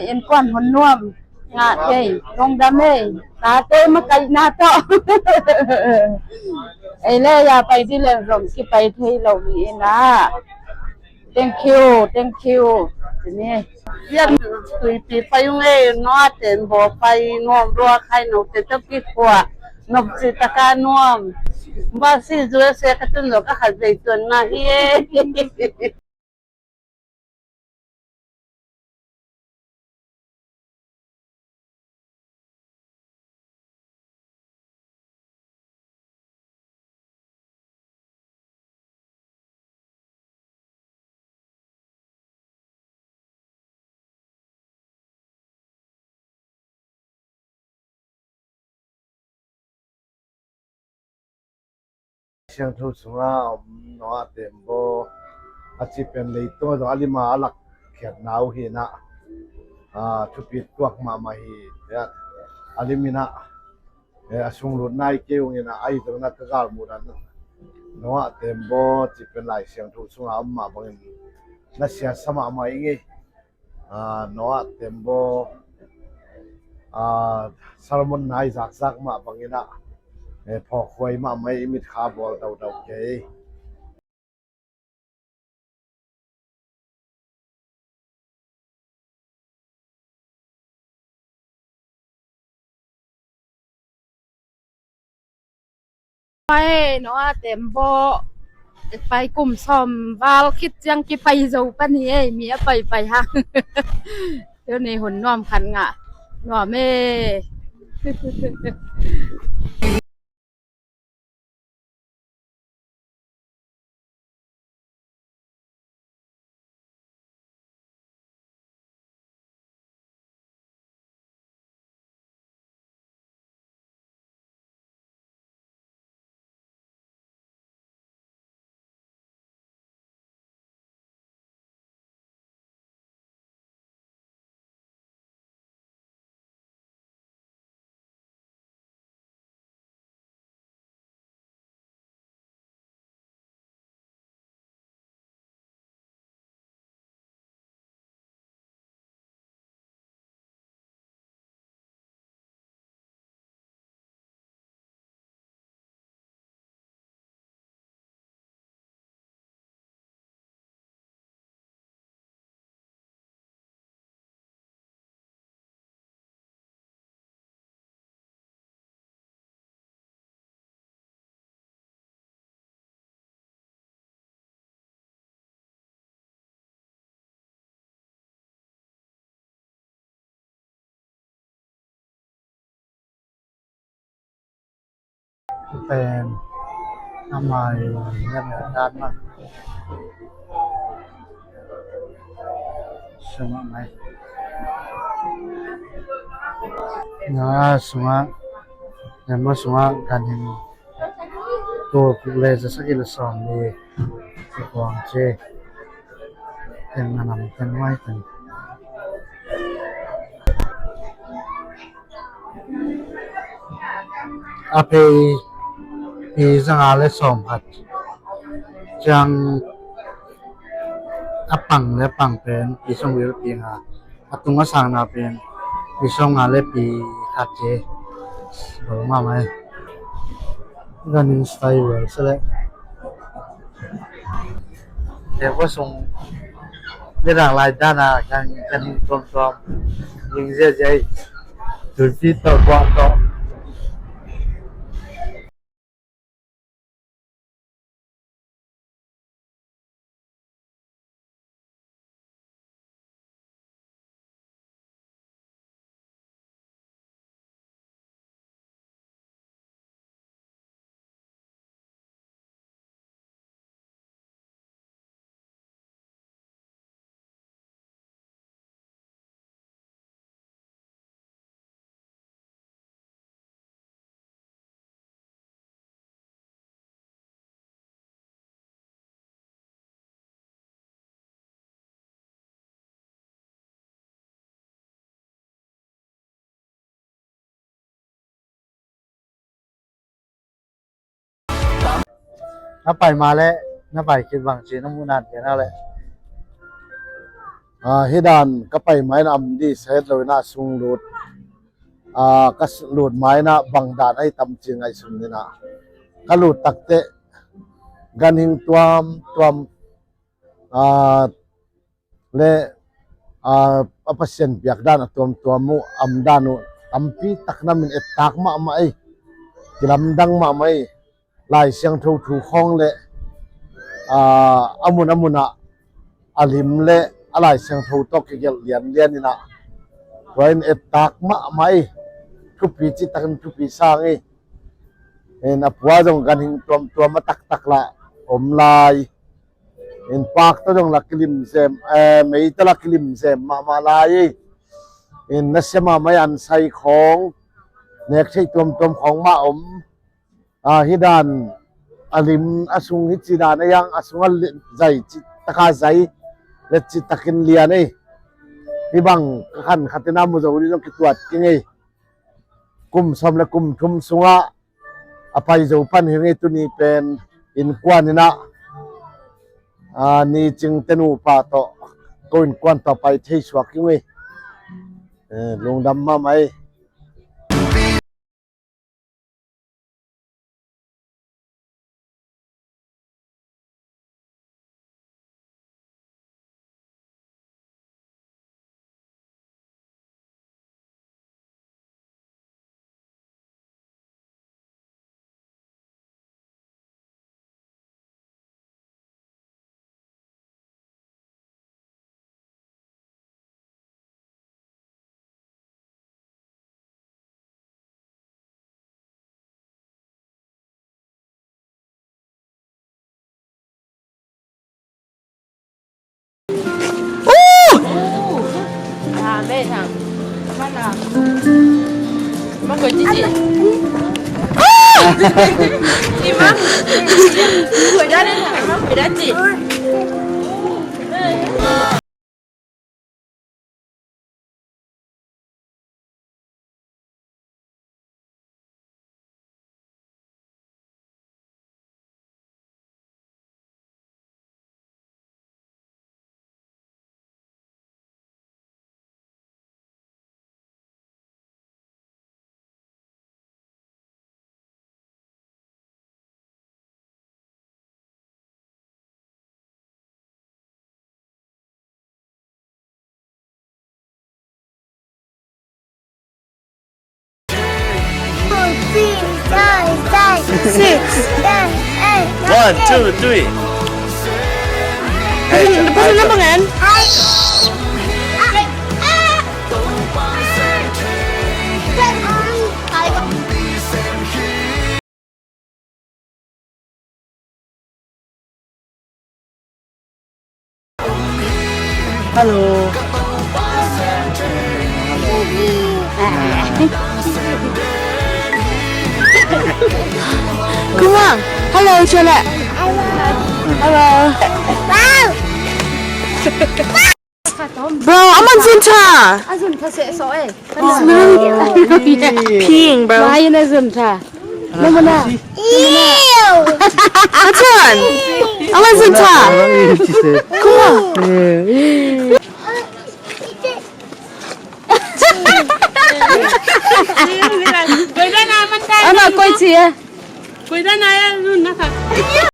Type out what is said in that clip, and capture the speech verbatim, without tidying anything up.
Innkuan hon nuam ngah thei, lungdam ei, tate makaihna tawh. Ei le ya pai dih leng zong kipai thei lo hi in ah. Thank you, thank you. Tuni. Yan tuipi pai ung ei, Noah Tembaw pai nuam lua khai, note tawh kikua. Nopci taka nuam. Basi zual se ka tun lo ka khat vei tuan na hi ei. Siangtho sungah a om Noah Tembaw a cih pen leitung a zong a lima a lakkhiatna uh hi in ah, a, thupi tuak mahmah hi. A lim in ah, eh, a sung lut nai kei ung in ah, ahi zongin ah ka galmuhna Noah Tembaw cih pen Lai Siangtho sungah a om mah bangin na siasa mahmah ing ei. A, Noah Tembaw, a, sermon nai zakzak mah bangin ah, eh, phawkhuai mahmah ei, i mitkha bawl daudau kei. Pai Noah Tembaw, pai kum sawm val khit ciang kipai zo pan hi ei, mi a paipai hang. Tuni hun nuam khat ngah nuam ei. Pen amai na me dan ma sunga mai na sunga na ma sunga kan hin tu le za sa ki la som ni kuang che. Teng a nam teng mai teng. A pei pi zanga le sawm khat ciang a pang le pang pen pi sawm vel pi nga. A tung a sangna pen pi sawm nga le pi khat ci. Bawlmah mai. Running style vel se leh. Te ko sung ni rang lai dana kan kan tuamtuam. Ling ziazia. Tuipi tawh buang tawh. Na pai ma leh na pai khit bang ci na muh nan kei na leh. Ah, hih dan ka pai ma-in a, am di sa het lo-in a, sung lut, ah, ka s-, lut ma-in a bang dan ahi tam ci ngaihsun ni-in a, ka lut takteh ganhing tuamtuam, ah, le, ah, a Pasian piak dan a tuamtuam uh, am dan uh tampi tak namin ettak mahmah ei, kilamdang mahmah ei. Lai Siangtho thu khawng le, aa, a mun a munah a lim le a Lai Siangtho tawh kigelh lianlian in a, tua in ettak mahmah ei. Thupi cihtakin thupi sang ei. In a pua zong ganhing tuamtuam a taktak lah om lai. In paak tawh zong lah kilimzem, eh, mei tawh lah kilimzem mahmah lai ei. In nasia mahmah ei, ansai khawng, nek theih tuamtuam khawng mah om. Ah, hih dan a lim a sung hih ci dan a, yang a sung a li-, zai cih taka zai, le cihtakin lian ei. Hih bang ka khan khat in a mu zo ding zong kituat kei ing ei. Kum sawm le kum thum sungah a pai zo pan hi ing ei. Tuni pen innkuan in a, ah, ni cingte nupa tawh, ko innkuan tawh pai thei suak ing ei. Eh, lungdam mahmah ei. Six. One, two, three. Pasal na pangan? Hello. Come on. Hello, Charlotte. Hello. Wow. Bro, aman zun tha. A zun tha seh so eh. Pink, bro. Mai na zun tha. Na mana. Aman. Aman zun tha. Kuma. Ana koi chi eh. Koi da na ya zun na kha.